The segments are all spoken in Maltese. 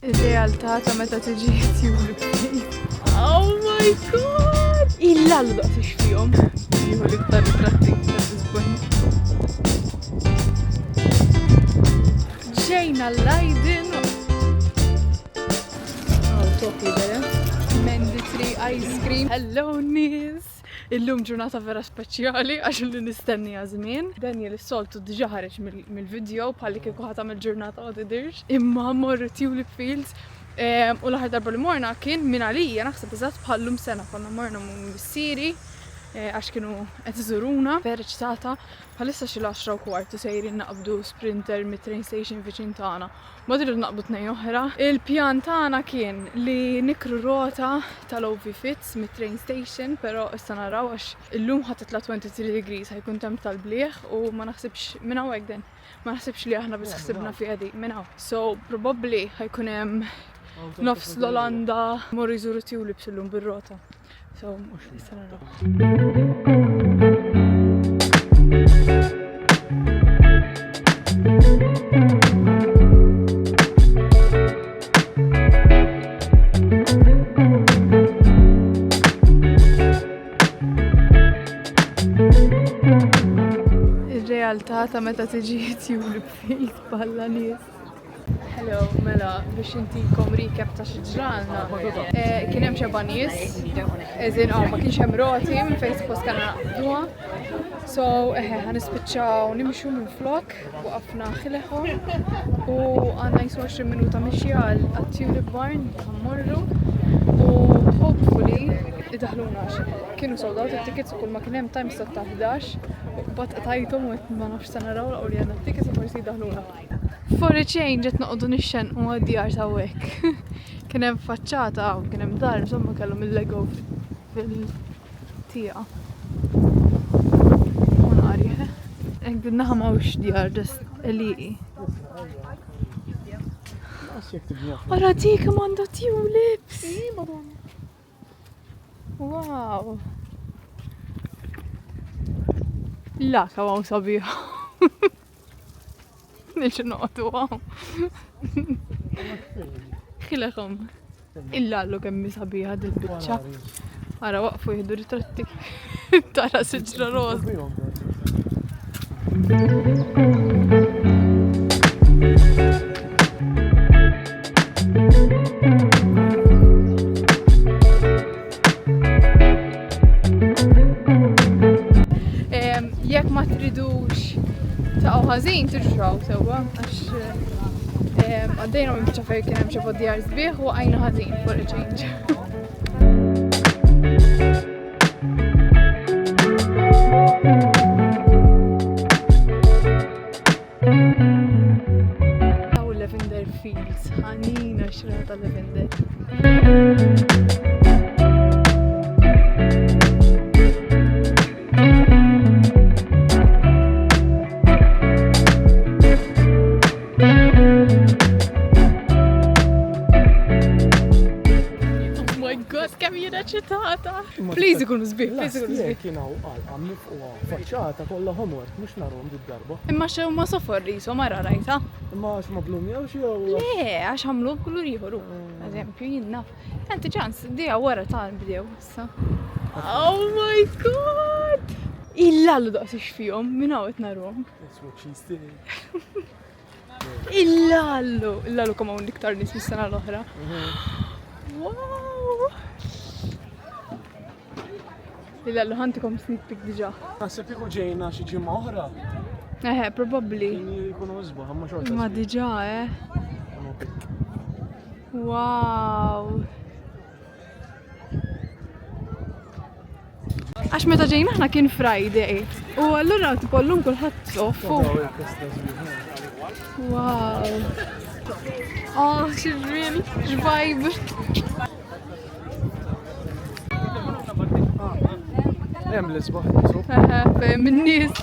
Ir-realtà ta' meta tiġi tulip Oh my god! Illallu daqs fihom. Jieħu l-iktar ritratti ta' dispoint. Ġejna Leiden. Oh, top jidher, eh? Mandatory ice cream. Hello, nies! Illum ġurnata vera speċjali għax li nistenni żmien. Daniel is-soltu diġà ħareġ mill-video bħalli kieku ħa tagħmel ġurnata ma tidirx. Imma morru Tulip Fields u l-aħħar darba li morna kien minn għalija naħseb eżatt bħallum sena konna morna ma' missieri eh, għax kienu qed iżuruna. Vera ċtata bħalissa xi l-10 u kwart u sejrin naqbdu sprinter mit-train station viċin tagħna. Mbagħad irridu naqbdu tnejn oħra. Il-pjan tagħna kien li nikru rota tal-OV Fits mit-train station, però issa naraw għax illum ħa titla' 23 degrees ħa jkun temp tal-bliħ u ma naħsibx minn hawnhekk den. Ma naħsibx li aħna biss ħsibna fiha di minn hawn. So probabbli ħa jkun hemm nofs l-Olanda morru jżuru tulips illum bir-rota. So, issa naraw. Ir-realtà ta' meta tiġi tulip field balla nies. Hello, mela, biex intikom recap ta' xi ġralna. Eh, kien hemm xeba nies, eżin, oh, ma kienx hemm roti minn fejn suppost kellna naqbduha. So, eħe, ħa nispiċċaw nimxu minn flok, waqafna ħileħom u għandna jisu 20 minuta mixja għal Tulip Barn ħammorru u hopefully idaħluna għax kienu sold out it-tickets u kull ma kien hemm time slot ta' 11 u bat qtajthom u ma nafx se naraw laqgħu li għandna tickets u forsi jdaħluna. For a change qed noqogħdu nixxenqu għad-djar s'hawnhekk. Kien hemm faċċata hawn, kien hemm dar, insomma kellhom il-Lego fil-tieqa. U nari, eh? Hekk din-naħa m'hawnx djar, just għelieqi. Ara dik kemm għandha tulips! Wow! La, kemm hawn sabiħa. Nix noqgħodu hawn. Ħilehom. Illallu kemm hi sabiħa dil-biċċa. Ara waqfu jieħdu ritratti. Tara siġra roża. Jekk ma tridux taqgħu ħażin tiġu sewwa għax għaddejna minn biċċa fejn kien hemm xi djar sbieħ u għajna ħażin for a change. Daw Lavender Fields, ħanina xra ta' lavender. Oh my god, kemm jiena ċitata! Please ikunu sbieħ, please ikunu sbieħ. Kien hawn qalqa mifqugħa, faċċata kollha ħomor, mhux narhom did-darba. Imma xe huma sofor qishom ara rajta. Imma għax ma blumjawx jew. Le, għax għamlu kulur ieħor hu. Eżempju, jien naf. Għandi ċans, dija wara ta' bdew issa. Oh my god! Illallu daqs fihom, minn hawn qed narhom. That's what she said. Illallu, illallu kemm hawn iktar nies mis-sena l-oħra. Wow! Illallu ħantikom sneak peek diġà. Naħseb kieku ġejna xi ġimgħa oħra. Eħe, probabbli. Jkunu isbaħ, imma xorta. Ma diġà, eh. Wow! Għax meta ġejna aħna kien Friday. U allura tipo llum kulħadd off. Wow. Oh, x'ġmiel, x'vibe. Hemm l-isbaħ. Fejn min-nies.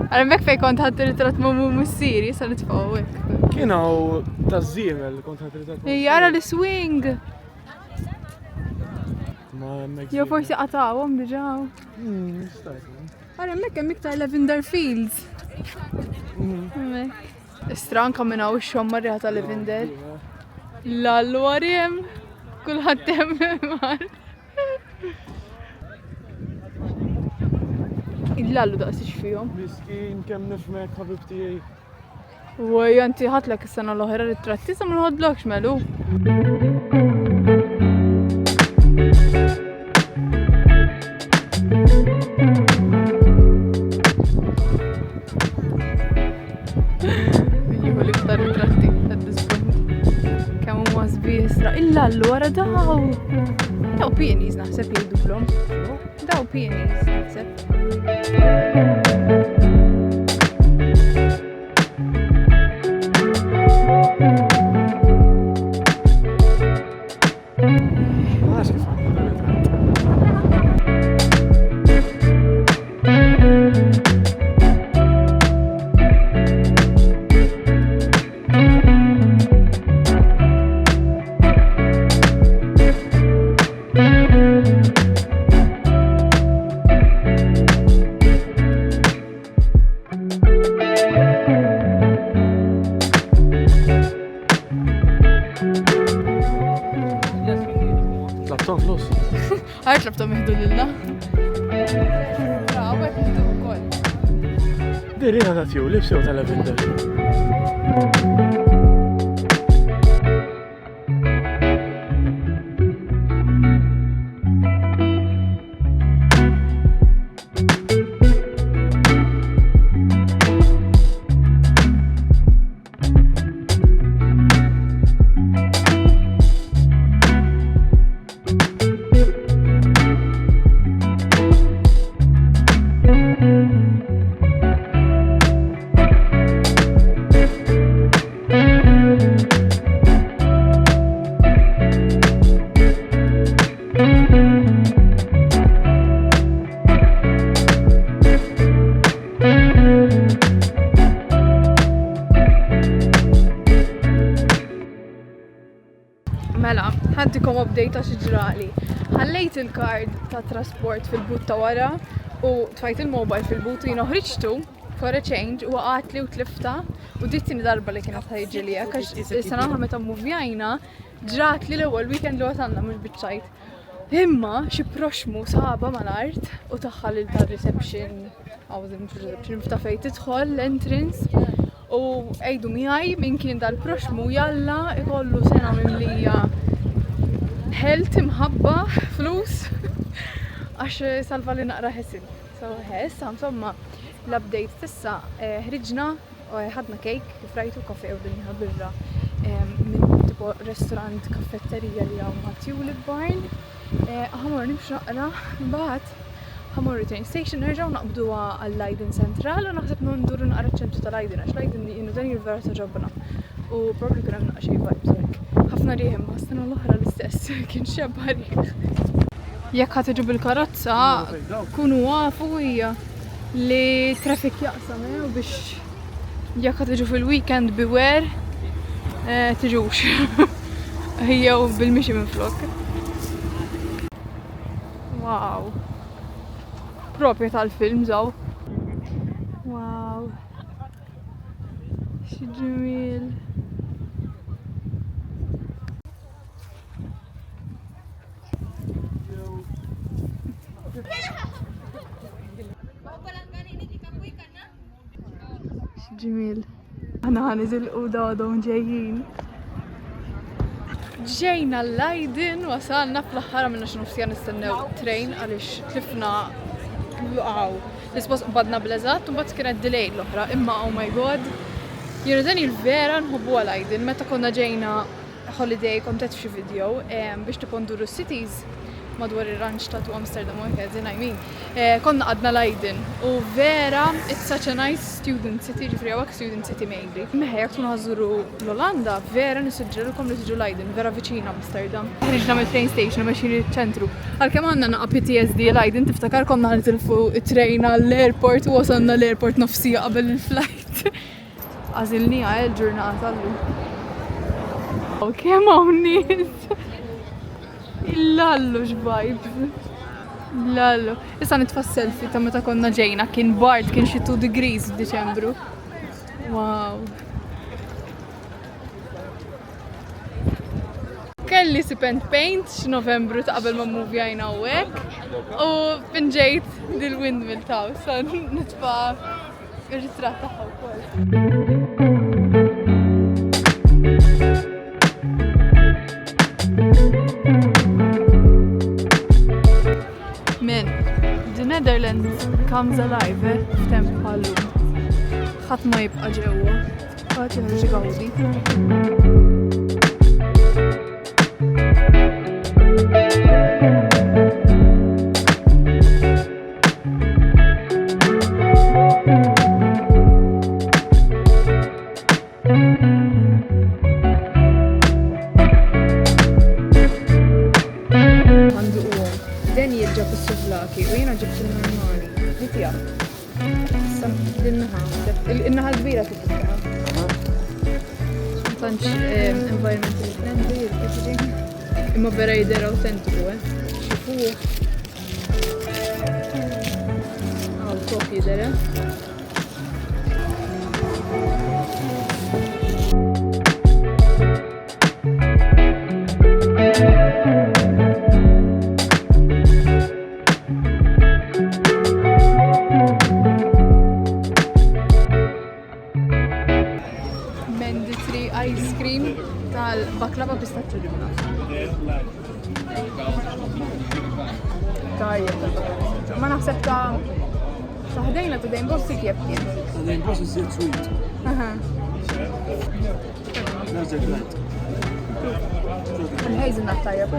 Għara hemmhekk fejn kont ħadd ritratt ma' mu missieri, sa nitfgħu hekk. Kien hawn taż-żiemel kont ħadd ritratt. Ejja, ara l-swing. Jew forsi qatawhom diġà. Hmm, Ara hemmhekk hemm iktar lavender fields. Hmm. Hemmhekk. Istra anka minn hawn ix-xomma riħa ta' lavender. Lallu għariem, kulħadd hemm mar. Il-lallu daqsix fihom. Miskin kemm nifmek ħabib tiegħi. U anti ħatlek is-sena l-oħra ritratti sa ma nħodlokx melu. Jieħu l-iktar ritratti at this point. Kemm huma sbieħ isra. Illa allura daw. Daw peonies naħseb jgħidulhom. Daw peonies naħseb. Tlabtom flus. Għar tlabtom jihdu lilna. Għawek jihdu wkoll. Dirina ta' tulips jew ta' lavender. Mela, ħantikom update ta' xi ġrali. Ħallejt il-kard ta' trasport fil-but ta' wara u tfajt il-mobile fil-but u jiena ħriġtu for a change u waqgħatli u tlifta u di t-tieni darba li kienet ħa jiġri hekk għax is-sena l-oħra meta mmuvjajna ġratli l-ewwel weekend li wasalna mhux biċ-ċajt. Imma xi proxmu saba mal-art u tagħha lil tar-reception, mhux reception, ta' fejn tidħol l-entrance u għidu miegħi min kien dal-proxmu jalla ikollu sena mimlija health, imħabba, flus għax salva li naqra ħesil. So, issa, insomma, l-update tissa eh, ħriġna eh, ħadna cake kif rajtu kafe u dinja birra eh, minn tipo restaurant kaffetterija li hawn ma' Tulip Barn. Ħamor nimxu naqra, mbagħad ħamorru train station nerġgħu naqbdu għal Leiden Central u naħseb nduru naqra ċ-ċentru ta' Leiden għax Leiden jienu dan vera toġobna u probably kien hemm naqra xi vibes hekk. Ħafna rieħ imma s-sena l-oħra l-istess kien xebba rieħ. Jekk ħa tiġu bil-karozza, kunu għafu hija li traffic jaqsam eh, u biex jekk ħa tiġu fil-weekend beware eh, tiġux. Ejjew bil-mixi minn flok. Wow. Propja tal-film zaw. Wow. Xi ġmiel. Ġimil. Aħna ħaniżilqu għadhom ġejjin. Ġejna l-Leiden, wasalna fl-aħħar għamilna xi nofsija nistennew train għaliex tlifna għaw. L-ispost qbadna bl-eżatt u mbagħad kienet delay l-oħra, imma oh my god. Jiena Daniel vera nħobbu Leiden, meta konna ġejna holiday kont għedt f'xi video biex tipo nduru cities madwar ir-ranch ta' tu Amsterdam u hekk I mean. Eh, konna għadna Leiden u vera it's such a nice student city, ġifri hawnhekk student city mainly. Meħe jekk tkunu ħażuru l-Olanda, vera nissuġġerilkom li tiġu Leiden, vera viċin Amsterdam. Ħriġna mill-train station u mexjin iċ-ċentru. Għalkemm għandna naqa' PTSD Leiden, tiftakar konna ħanitilfu it-train għall-airport u wasalna l-airport nofsija qabel il-flight. Għażilniha eh, l-ġurnata llum. Oh, kemm hawn nies! Illallu x'vibes. Lallu. Issa nitfa' selfie ta' meta konna ġejna kien bard kien xi 2 degrees f'Diċembru. Wow. Kelli sip and paint x'Novembru ta' qabel ma mmuvjajna hawnhekk u pinġejt dil-windmill ta' sa nitfa' ir-ritratt tagħha wkoll. Men, the Netherlands comes alive eh, f'temp bħal-lum. Ħadd ma jibqa' ġewwa. Ħadd joħroġ igawdi. Għandu Daniel ġab is-suvlaki u jiena ġibt il-normali. Li tiegħek. Issa din naħa, in-naħa kbira titfaħa. Ma tantx eh, environmentally friendly il-packaging. Imma vera jidher autentiku, eh. Xifuh. Għaw, top jidher, eh. Mandatory ice cream tal-baklava pistaċċu ġibna. Tajjeb tal-baklava. Ma naħseb ta' ta' ħdejna ta' dejn bossi kif kien. Ta' dejn bossi iżjed sweet. Aha. Il-hazelnut tajjeb.